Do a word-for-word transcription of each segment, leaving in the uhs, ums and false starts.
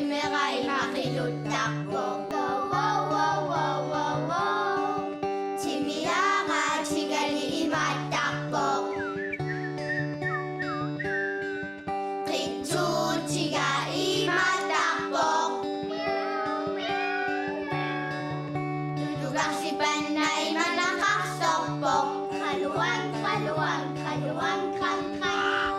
Timera ima qiluttarpoq. Wow, wow, wow, wow, wow, wow. Timiaraatigali imaattarpoq. Qitsuutiga imaattarpoq. Tulugarsipanna imanaqarsorpoq. Qaluang, qaluang, qaluang, qam, qam.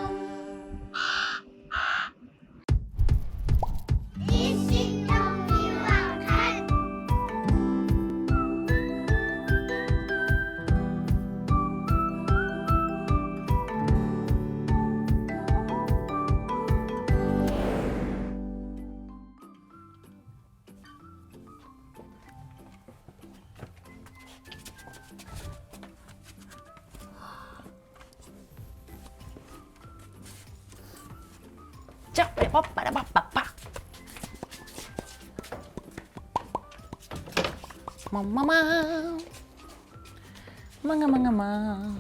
Mama, mama. Manga, manga, manga.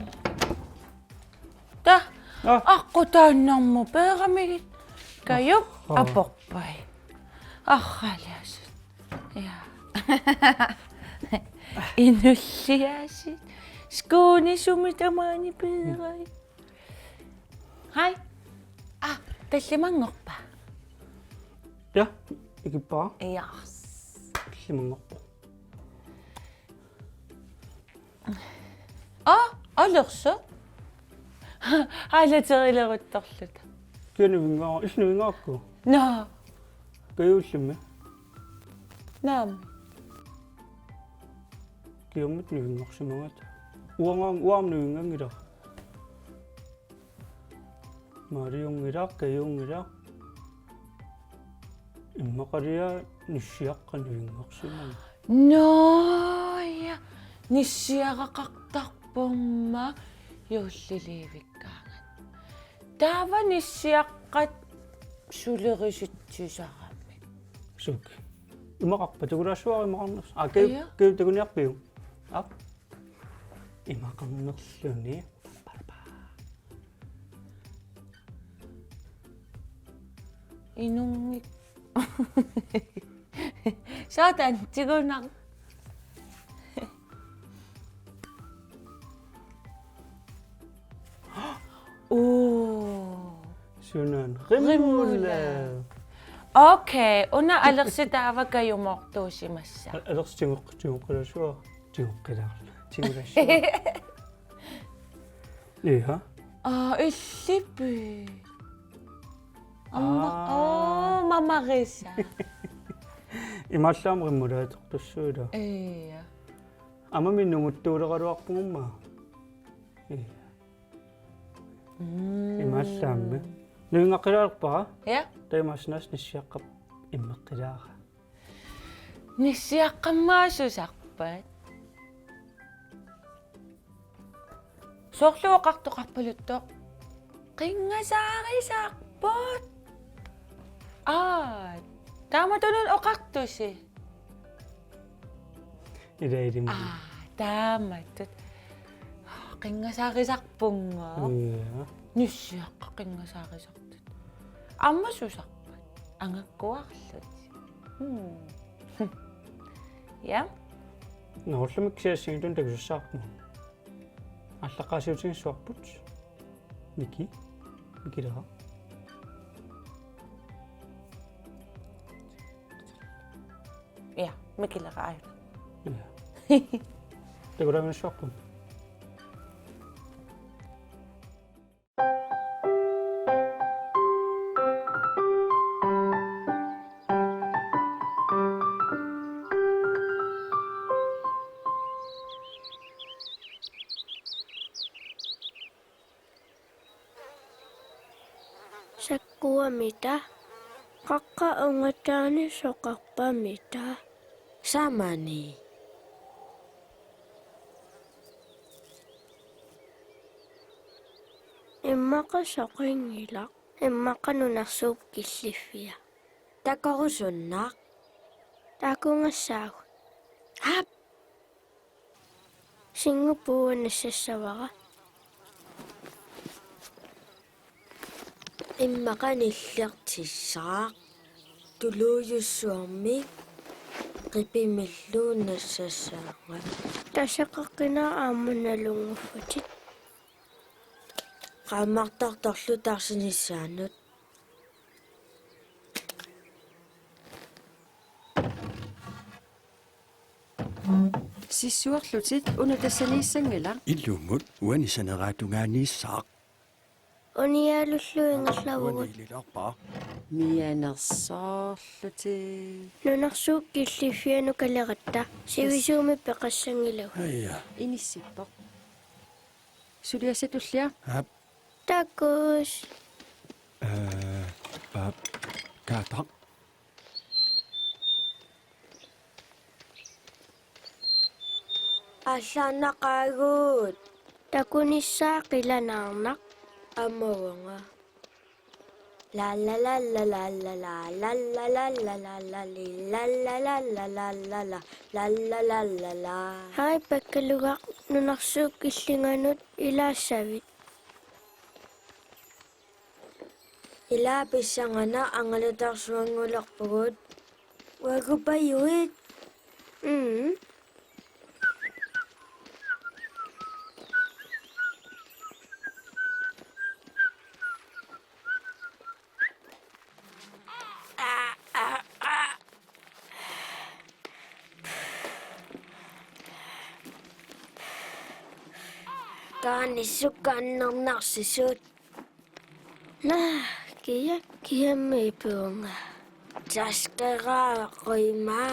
Tassa. Ah. Aqqutaannarmut peerami. Kajuk. Ah. Aporpai. Arraliasut. Ja. Inulliaasut. Skuunisumi tamaani peerai. Hej. Ah, tallimanngorpa? Ja, ikippara. Ja. Tallimanngorpoq. Aa, alersoq. Aalaterileruttorluta. Kia nuinngaa-, illit nuinngaakku? Naa. Kajuullimmi? Naamik. Kiammut nuinngarsimagatta. Uangaam, uaam nuinnganngilaq. Mariunngilaq, Kajuunngilaq. Immaqaliaq nissiaqqat nuinngarsimagit. Naa, ja. Nissiaraqartarpummi juulliliivikkaangat. Taava nissiaqqat sulerisitsisaramik. Suk. Imaqarpa takulaassuara imaqarnersoq. Aa, Kaju-, ja. Kaju takuniarpiuk? Aap. Imaqarnerluni. Inunngik. Satan, tigunak. Uu. Sunan. Rimmulla. Rimmulla. Okay, una alersi taava kajumoortuusimassa. Al-, alersi tigoq-, tigoqqilaassuara. Tigoqqilaarlu. Tigulaassuara. Iha? Aa, illipi. Amma, aa. Oo, mamarisa. Imaallaat rimmullaatortussuuvoq. Iia. Aamma minunnguttuuleraluarpugut aamma. Iia. Mm. Imaallaammi. Nuinngaqqilaalerpara? Ja. Taamaasinaas nissiaqqap immeqqilaara. Nissiaqqammaassusarpat? Soorlu oqartoqarpaluttoq. Qinngasaarisarput. Aa, taamatut oqartusi. Ila ilimi. Aa, taamatut. Qinngasaarisarpunga. Iia. Nissiaqqat qinngasaarisartut. Ammasusarpat. Angakkuarlutik. Hmm. Ja. Nå, ullumi kisianni assigiinngitsunik takusassarput. Aallaqqaasiutigissavarput. Miki. Mikilera. Ja, Mikilera aajuna. Ja. Takulaanngilluinnarput. Sakkuamita. Qaqqap ungataani soqarpamita? Samani. Immaqa soqinngilaq. Immaqa nunarsuup killiffia. Takorusunnaq. Takugassaagut. Aap. Singup puua nassassavara. Immaqa nillertissaaq. Tuluujussuarmik qipimillu nassassaanga. Taseqaqqinaq aamma nalunnguffatit. Qaammartartorlu tarsinissaanut. Sissuerlutit, una tassaniissanngilaq. Ilumut uani saneratungaaniissaaq. Unialullu ingerlavugut. Uani ililaarpaa. Mianersoorlutit. Nunarsuup killiffianut kaleratta. Sivisuumik peqassanngilagut. Aja. Inissippoq. Suliassat tullia. Aap. Takuss. Eh, pa-, kaataq. Allaannaqaagut. Takunissaa qilanaarnaq. Aamma uanga. La la la la la la la la la la la la la li la la la la la la la la la la la la la. Hai, Pakkalugaq, nunarsuup killinganut ilaassavit? Ilaa, pissanganaq angalatarsuanngulerpugut. Uagupajuit. Mm. Taanna sukkut annernarsisoq. Naa, kia, kiammi ipuunga. Taskera qima.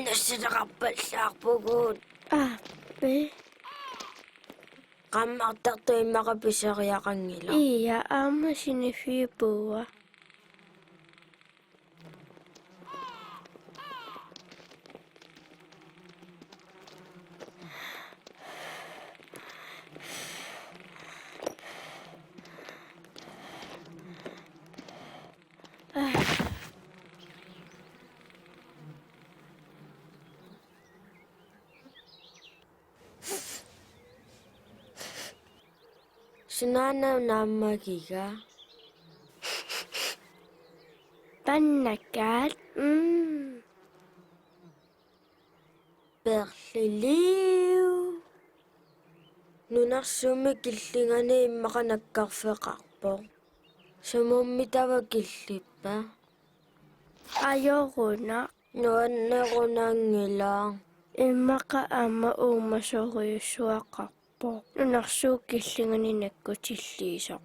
Nassataqarpallaarpugut. Aappi. Qaammartartoq immaqa pisariaqanngilaq. Ia, aamma siniffiup puua. Sunaana naammagiga? Pannakaat. Mm. Perliliu. Nunarsuummi killingani immaqa nakkarfeqarpoq. Sumummi taava killippa? Ajoruna. Nuannerunanngilaq. Immaqa aamma uumasorujussuaqarpoq. Nunarsuup killingani nakkutilliisoq.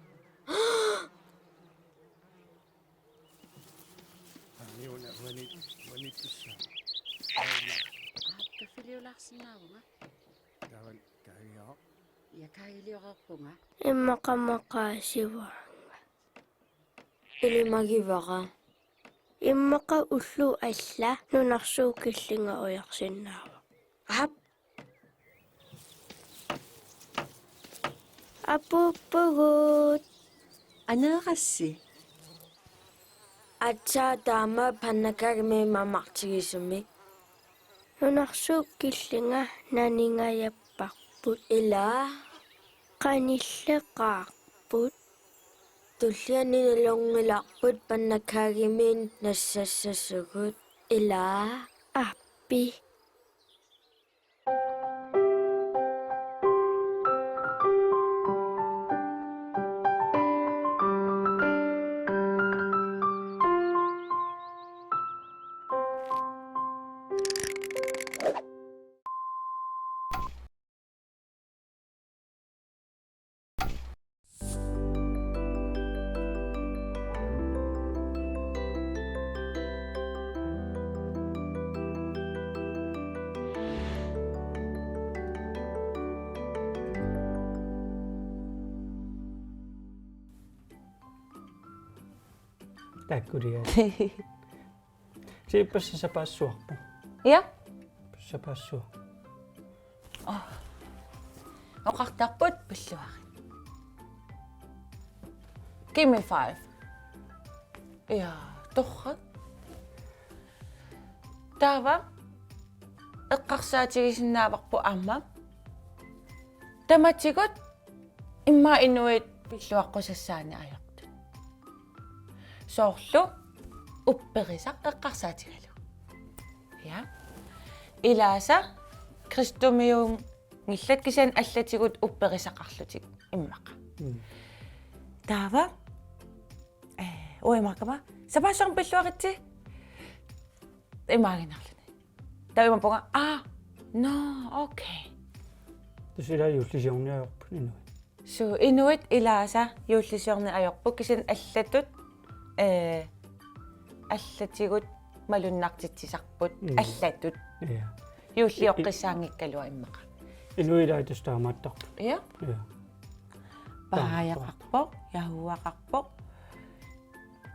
Aap, kaffiliulaarsinnaavunga. Taava kaagiaq. Ia, kaagiliorarpunga. Immaqa maqaasivaanga. Ilimagivara. Immaqa ulloq alla nunarsuup killinga ujarsinnaavoq. Aap. Apuuppugut. Aneerassi? Aatsaat taama pannakaatimi mamartigisumik. Nunarsuup killinga naningajapparput. Ila? Qanilleqaarput. Tulliani nalunngilarput pannakaatimi nassassasugut. Ila? Aappi. Takkulia. Siippassaq sapaassuarpoq. Ja? Sapaassuaq. Oh. Oqartarput pilluarit. Give me five. Ja, torrak. Taava eqqarsaatigisinnaavarput aamma. Tamatigut immaqa inuit pilluaqqusassaaneq ajortut. Soorlu upperisaq eqqarsaatigalugu. Ja. Ilaasa kristumiunngillat kisianni allatigut upperisaqarlutik immaqa. Mm. Taava, eh, uimakkama, sapaassuarnik pilluaritsi. Imaaginnarluni. Taava imappunga, aa, no, okay. Tassa ilaa juullisiorneq ajorput inuit. Suu, inuit ilaasa juullisiorneq ajorput kisianni allatut, eh, allatigut malunnartitsisarput. Mm. Allatut. Ja. Juullioqqissaanngikkaluaq immaqa. Inuit ilaat tassa taamaattarput. Ja. Ja. Paajaqarpoq, jahuaqarpoq.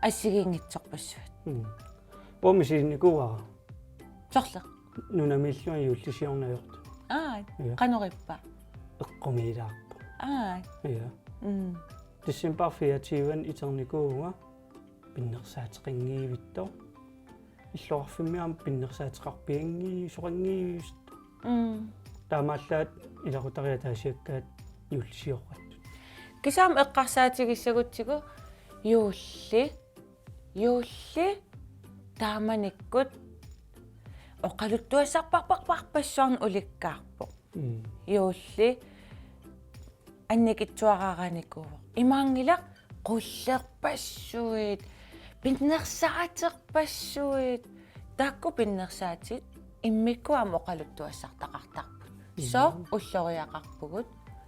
Assigiinngitsorpassuit. Mm. Uanga misilinikuuara. Sorleq? Nunamiillunga juullisiorneq ajortut. Aa, ja. Qanoq ippa? Eqqumiilaarpoq. Aa. Ja. Mm. December fireogtyve iternikuuvunga pinnersaateqanngivittoq. Illoqarfimmi aamma pinnersaateqarpianngiisoqanngiivittoq. Mm. Taamaallaat ilaqutariit ataasiakkaat juullisiortut. Kisianni eqqarsaatigissagutsigu juulli, juulli taamanikkut oqaluttuassarpassuarnik ulikkaarpoq. Mm. Juulli annikitsuaraaranikuuvoq. Imaanngilaq qullerpassuit, pinnersaaterpassuit, taakku pinnersaatit immikkut aamma oqaluttuassartaqartarput. Mhm. Sooq ulloriaqarpugut,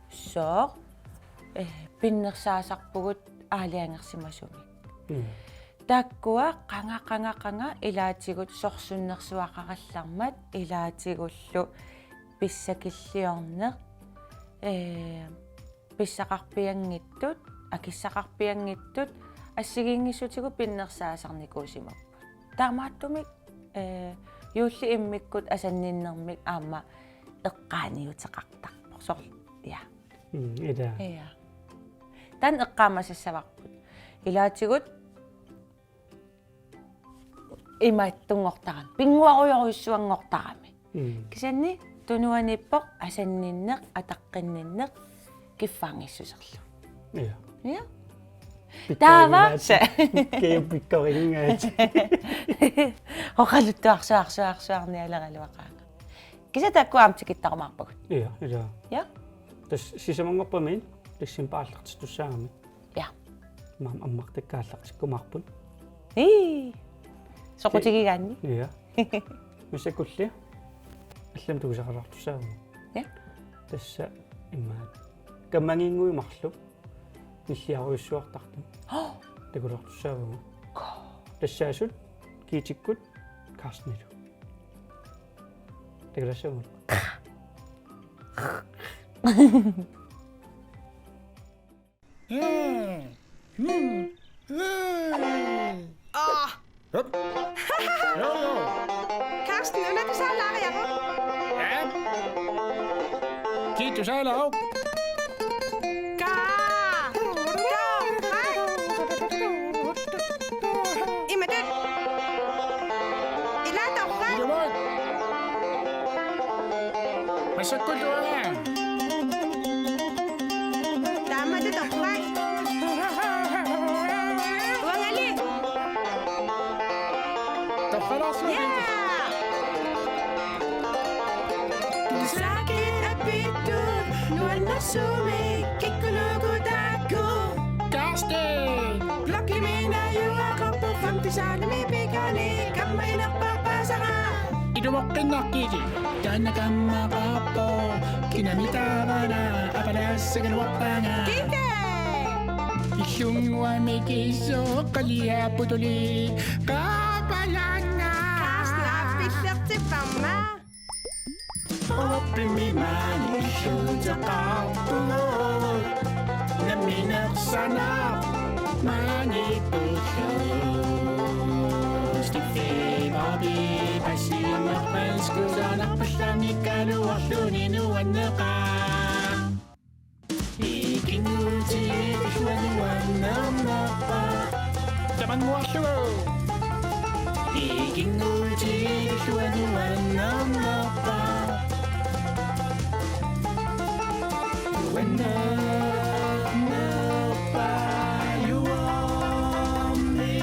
sooq, eh, pinnersaasarpugut aalajangersimasumik. Mhm. Taakkua qanga, qanga, qanga ilaatigut sorsunnersuaqarallarmat ilaatigullu pissakilliorneq, ee, pissaqarpianngitsut, akissaqarpianngitsut, assigiinngissutigut pinnersaasarnikuusimapput. Taamaattumik, ee, juulli immikkut asanninnermik aamma eqqaaniuteqartarpoq. Soorlu, ja. Mm, ilaa. Ja. Taanna eqqaamasassavarput. Ilaatigut imaattunngortarami, pinnguarujorujussuanngortarami. Mm. Kisianni tunuaniippoq asanninneq, ataqqinninneq, kiffaanngissuserlu. Ja. Ja. Taava. Pikkoringaat. Kiu pikkoringaat. Oqaluttuarsuarsuarsuarnialeraluaqaanga. Kisianni taakku aamma tikittarumaarpagut. Ja, ja. Ja. Tassa sisamanngorpat aamma december aallartittussaagami. Ja. Maanna ammartakka aallartikkumaarput. Ii. Soqutigigaanni. Ja. Massakkulli. Allamik tukusaqalaartussaavugut. Ja. Tassa immaqa. Kammagiinnguit marluk. Nilliarujussuartarput. Hå? Takulertussaavugut. Tassaasut Kiitikkut Carstenilu. Takulertussaavugut. Aa. Hup. Jo, jo. Carsten, una tusaalaareeruk? Ja. Kiit tusaalaaruk? Kaa. Kaa. Imatut. Ilaa torrak. Ilumoorpoq. Massakkullu uanga. Taamatut torrak. Uangali. Torralaarsuaq. Ja. Sakit apitu nuannersumik kikkunuku taakku. Carsten. Blokkimi naajuaqarpoq femte saalimi pikani kammaginerpaarpaasara. Ilumoqqinnaqqili. Taanna kammaqarpoq, kinami taavana apalassagaluarpaanga. Kite! Illunnguamik isoq qaliapputuli qaapalaanga. Carsten, aappillertipparma. Oppimi maani illuuteqarpugut. Nammineq sanaq maani tullu. Steffi Barbie, passiinnarpasku sanarpallanngikkaluarluni nuanneqaaq. Ikinnguutigilluanuannarnerpa. Tamannguarlugu. Ikinnguutigilluanuannarnerpa. Nuannernerpa juormi.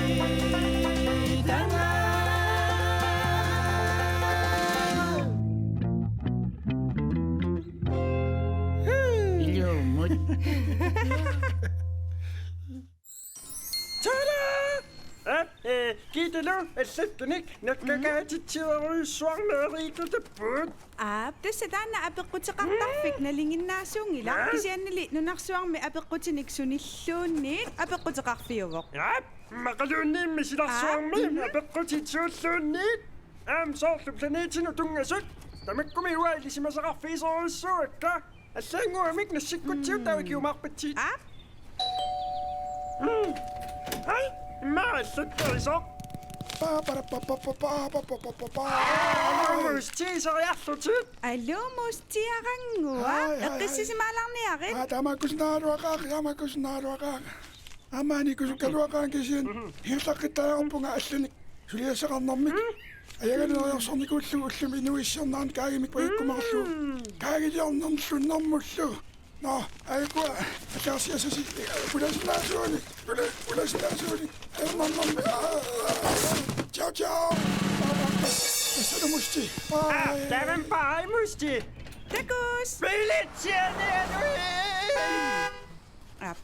Ee, Gittalu, allakkanik nakkakaatitsiverujussuarmi eriittutapput. Aap, tassa taanna apeqquteqartarfik nalinginnaasuunngilaq, kisiannili nunarsuarmi apeqqutinik sunilluunniit apeqquteqarfiuvoq. Aap, immaqaluunniimmi silarsuarmi apeqqutit suulluunniit. Aamma soorlu planetinut tunngasut. Tamakkumi uanga ilisimasaqarfigisorujussuuakka. Allaannguamik nassikkutsigut taava ikiumaarpatsigit. Aap. Mm. Ai, immaqa allakkarisoq. Pa, pa, pa, pa, pa, pa, pa, pa, pa, pa, pa. Aluu, Musti, iseriarlutit. Aluu, Musti, arannguaq. Ai, ai, ai. Eqqissisimaalaarniarit. Aa, taamaakkusunnaraluaqaaq, taamaakkusunnaraluaqaaq. Aamma anikusukkaluaqaanga kisianni. Hiullaqqittariaqarpunga allanik suliassaqarnermik. Ajagaleriorsornikuullugu ullumi inuit issiornerani kaagimik pajukkumaarlugu. Kaagiliornermullu nermullu. Nå, aajukua, ataasiassasi, pulasinnaasuunik, pula-, pulasinnaasuunik, ajornarnermi, aa, ciao, ciao. Aa, tassalu Musti. Aa, bye. Tavan bye, Musti. Takuss. Pilitsianianui. Aap.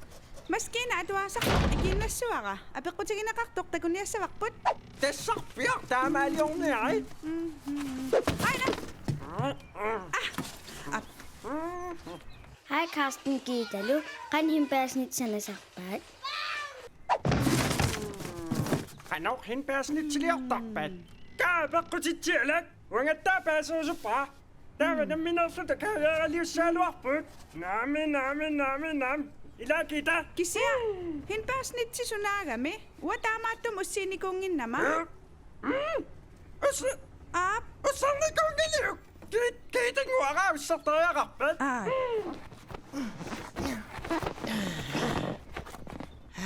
Maskiina atuaasartoq ikiinnassavara. Apeqqutigineqartoq takuniassavarput. Tassarpiaq taamaaliorniarit. Mhm. Aina. Ah. Aap. Hej Carsten, Gittalu. Qanoq hindbærsnitsit sanasarpaat? Qanoq hindbærsnitsiliortarpaat? Kaa apeqqutitsialak, uangattaaq paaserusuppara. Taava nammineerluta kaageeraliussagaluarput. Naamik, naamik, naamik, naamik. Ilaa Gitta. Kisianni hindbærsnitsi sunaagami? Uanga taamaattumik ussiinikuunnginnama. Mm. Us-, aap. Ussernikuunngiliuk? Gitt-, Gittannguara ussartariaqarpat? Aa.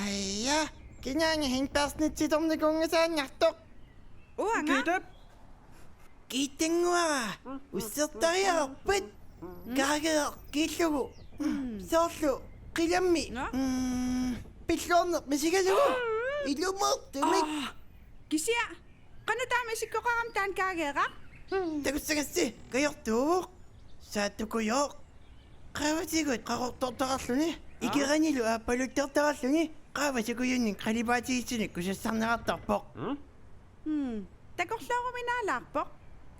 Aja, kinaana hindbærsnitsitornikuunngisaannartoq? Uanga? Gitta. Gittannguara ussartariaqarpat? Kaageeq kiillugu. Soorlu qilammi. Nå? Mm, pilluarneq misigalugu. Ilumoortumik. Aa, kisianni. Qanoq taama isikkoqarami taanna kaageeraq? Takussagassi, kajortuuvoq. Saattukujoq. Qaavatigut qaqortortaqarluni. Aa? Ikeranilu aappaluttortaqarluni. Qaavat sukujunnik qalipaatigitsunik kusassarneqartarpoq. Mm? Hmm. Takorlooruminaalaarpoq.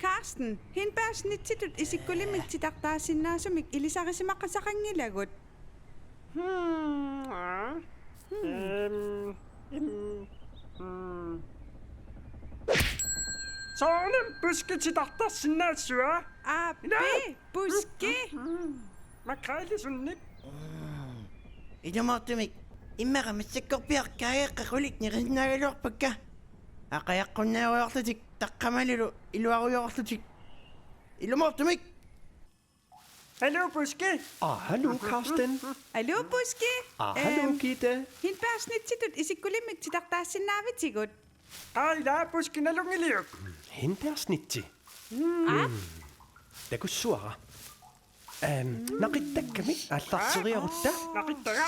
Carsten, hindbærsnitsitut isikkulimmik titartaassinnaasumik ilisarisimaqasaqanngilagut. Hmm, aa. Hmm. Øhm, øhm, hmm. Soorunami Puski titartarsinnaassava? Aappi, Puski. Makrelisunnik. Ilumoortumik. Immaqa massakkorpiaq kaageeqqat qulit nerisinnaagaluarpakka. Aqajaqqunnaarujorlutik, taqqamalilu iluarujoorlutik. Ilumoortumik. Aluu, Puski. Aa, hallo, Carsten. Aluu, Puski. Aa, hallo, øhm, Gitta. Hindbærsnitsitut isikkulimmik titartaassinnaavisigut? Aa, ilaa, Puski, nalunngiliuk? Hindbærsnitsi. Aa? Takussuara. Øhm, naqittakkamik aallarteriarutta. Naqittaga.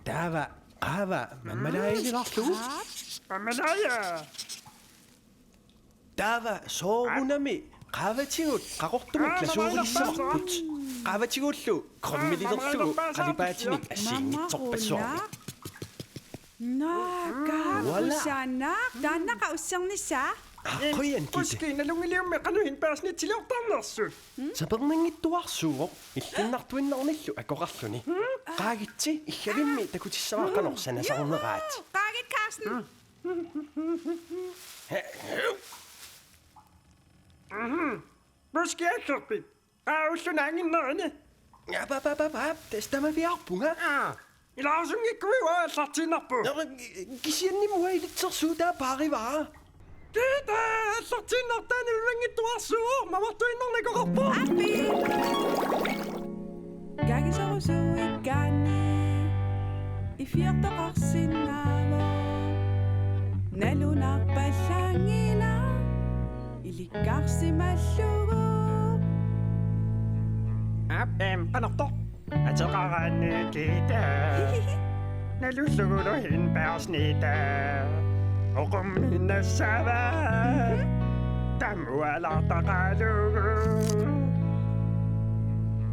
Taava, qaava, mammalaajalilaarlugu. Mammalaaja. Taava soorunami qaavatigut qaqortumut glasuurissavarput. Qaavatigullu krymmelilerlugu qalipaatinik assigiinngitsorpassuarnik. Naa, kaakusanaq, taannaqa ussernissaa. Aa, qujan Gitta. Puski, nalunngiliummi qanoq hindbærsnitsiliortarnersut? Sapernanngittuarsuuvoq, illinnartuinnarnillu akoqarluni. Qaagitsi, iggavimmi takutissavara qanoq sanasarneraat. Qaagit, Carsten. Puski, aggerpit? Aa, ulloq naannginnerani. Aap, aap, aap, aap, aap, tassa tamaviaarpunga. Aa, ilaarusunngikkuit uanga aallartiinnarpugut. Nå, kisiannimi uanga ilitsersuutaa paarivara. Gitta, aallartiinnartaani ullanngittuarsuuvoq, mamartuinnarnikuuvoq. Aappi. Kaagisorusuuikkaanni iffiortoqarsinnaavoq. Nalunarpallaanngilaq ilikkarsimallugu. Aap, eem, qanortoq? Ateqaraanni Gitta. Nalullugulu hindbærsnitta. Oqumminnassava. Tamualaartaqalugu.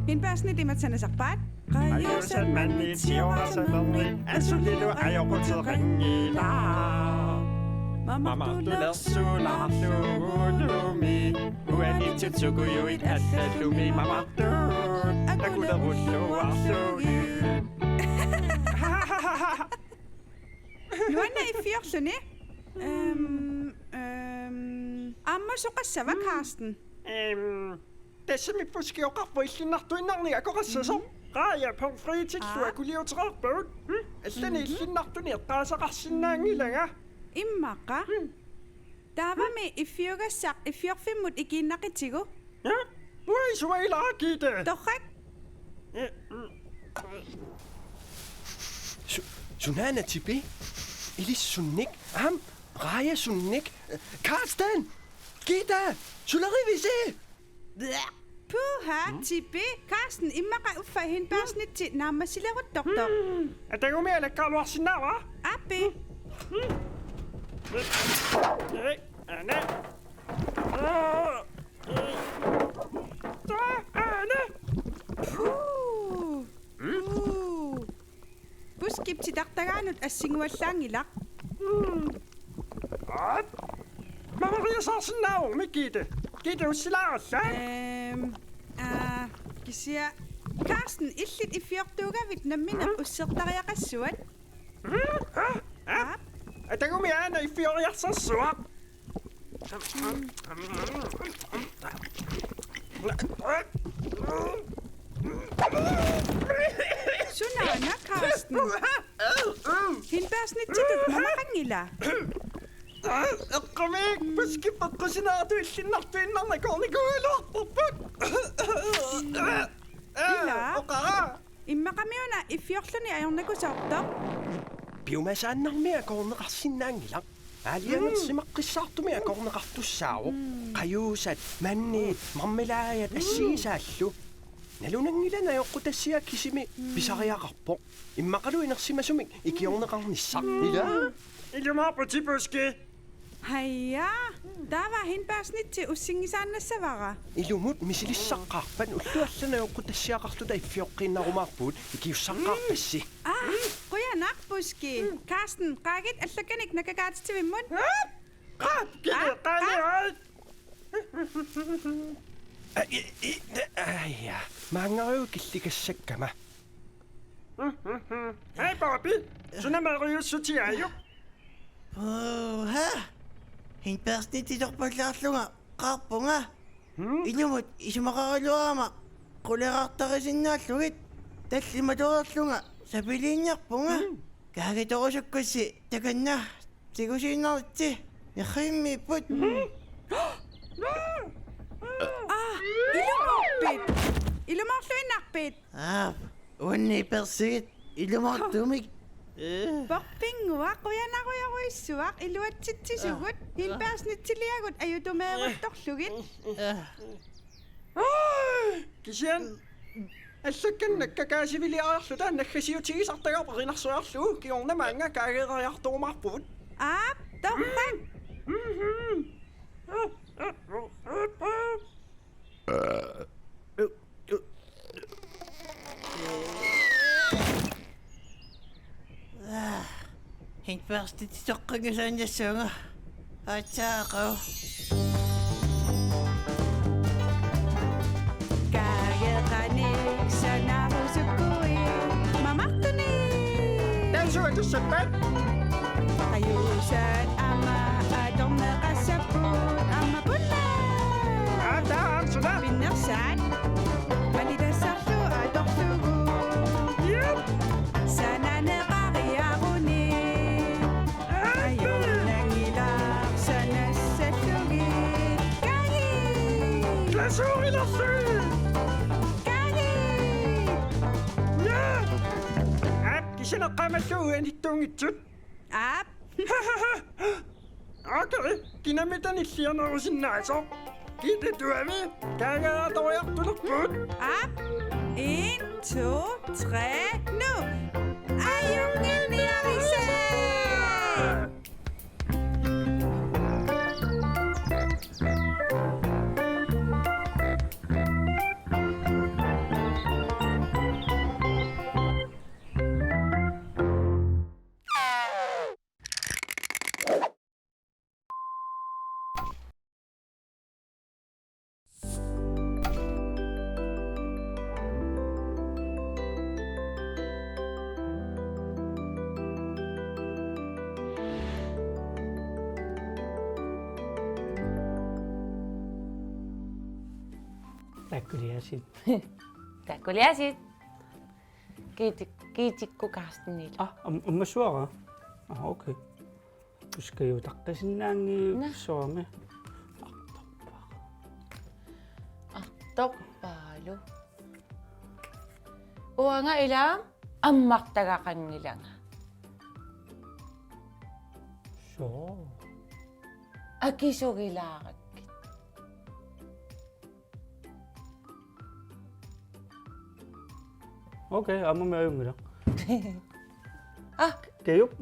Hindbærsnit imatut sanasarpaat? Qajuusat, manniit, siorasamerni, asulilu ajoquteqanngilaq. Mamartulersuulaarlugulumi, uaniitsukujuit allallumi mamartuut akulerulluarlugit. Nuanna iffiorluni. Øhm, øhm. Aamma soqassava, Carsten? Øhm, tassami Puski oqarpoq illinnartuinnarnik akoqassasoq. Qaja pomfritillu akuliuteqarpagut. Hm? Allani illinnartuni eqqaasaqarsinnaanngilanga. Immaqa. Taavami iffiugassaq iffiorfimmut ikiinnaqitigu. Ja? Uai, suagilarakkiita. Torrak. Su-, sunaana Tipi? Ilissi sunnik? Aamma Qaja sunnik? Carsten! Gitte! Sulerivisi? Puha, Tipi, Carsten, immaqa uffa hindbærsnitti naammassileruttortoq. Atagumi alakkaluarsinnaava? Aappi. Ei, ane. Ane. Puu. Puu. Puskip titartagaanut assinguallaanngilaq. Aap. Mamariasaarsinnaavoq, Gitte. Gitte, ussilaarallat. Øhm, aa, kisianni Carsten, illit iffiortuugavit nammineq ussertariaqassuat. Aap. Atagumi aana iffioriarsarsuaq. Sunaana, Carsten? Hindbærsnittitut mamaqanngila? Eqqumiik, Puskip eqqusineratut illinnartuinnarnik akoornikuugaluarparput. Ila. Oqara. Immaqami una iffiorluni ajornakusoortoq. Piumasaannarmi akoorneqarsinnaanngilaq. Aalajangersimaqqissaartumik akoorneqartussaavoq. Qajuusat, manniit, marmelaadat assigisaallu. Nalunanngilaq ajoqutassiaq kisimi pisariaqarpoq. Immaqalu inersimasumik ikiorneqarnissaq. Ila? Ilumoorputit, Puski. Haja, taava hindbærsnitti ussinngisaannassavara. Ilumut misilissaqqaarpat ullut allanut ajoqutassiaqarluta iffioqqiinnarumaarpugut, ikiussaqqaarpassi. Aa, qujanaq, Puski. Carsten, qaagit allakkanik nakakaatitsivimmut. Qaat, kili, Aa, qaani, aa. Ai. Ai, i, i, ai, ja. Maanngariuk killikassakkama. Hej, Bobby. Suna meriussutiaajuk? Puha! Hindbærsnittitorpallaarlunga qaarpunga. Hmm? Ilumut isumaqaraluarama qulerartarisinnaallugit tallimatoreerlunga sapiliinniarpunga. Hmm? Kaagitorusukkussi takanna tigusiinnaritsi nerrivimmiipput. Hmm? Aa, ilumoorpit? Ilumoorluinnarpit? Aap, uanni persigit ilumoortumik. Ee. Porpinnguaq, qujanarujorujussuaq, iluatsitsisugut, hindbærsnittiliagut ajutumeeruttorlugit. Ee. Kisianni allakkanik nakkakaasiviliariarluta naggasiutigisartagarput erinarsoriarlugu, kingorna maanga kaageeriartorumaarpugut. Aap, torrak. Hindbærsnittitoqqanngisaannassaanga. Aatsaaqaaq. Kaageqanik sanarusukkuit mamartunik. Taava suut atussappat? Qajuusat aamma atorneqassapput aamma punna. Aa, taava suna? Pinnersaat. Malitassarlu atorlugu. Yep. Sananeqariaruni. Ajornanngilaq sanassallugit. Kaagi! Glasuurilerlugit! Kaagi! Ja! Aap, kisianni eqqaamallugu uanittuunngitsut. Aap. Okay, kinamita nilliornerusinnaasoq. Gitte, tuavi, kaageeriartulerpugut. Aap. En, to, tre, nu. Ajunngilaq. Taakkuliaasiit. Taakkuliaasiit. Kiitik-, kiitikkut Carstenillu. Ah, am-, ammassuara. Ah, okay. Tuskajuutaqqisinnaanngilanga. Soormi. Artorpaalu. Uanga ila ammartagaqanngilanga. Soo. Akisugilaarakkit. Okay, aamma ajunngilaq. Ah, Kiup.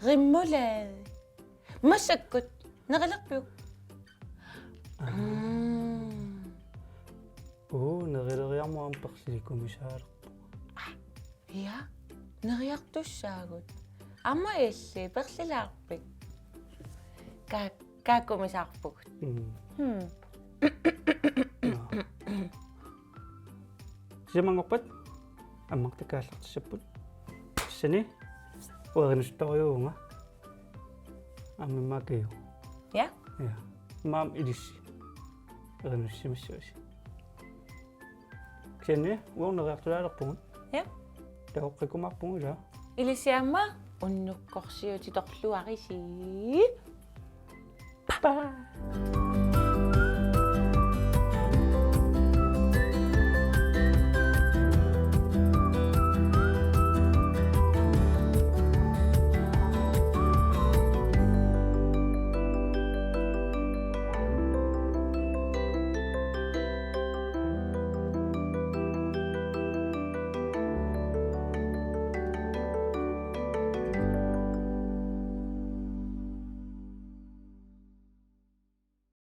Remoulade. Massakkut. Nerilerpiuk? Mm. Uu, nerileriarmut aamma persilikumisaalerpoq. Ja, neriartussaagut. Aamma illit persilaarpit? Ka-, kaakkumisaarpugut. Mm. Hmm. Sisamanngorpat ammartakaallartissapput. Tassani uerinusuttorujuuvunga. Aamma Kiu. Ja? Ja. Maam ilissi. Erinussimissavasi. Kisianni uagut neriartulaalerpugut. Ja. Takoqqikkumaarpugut ila. Ilissi aamma unnukkorsiutitorluarisi. Bye.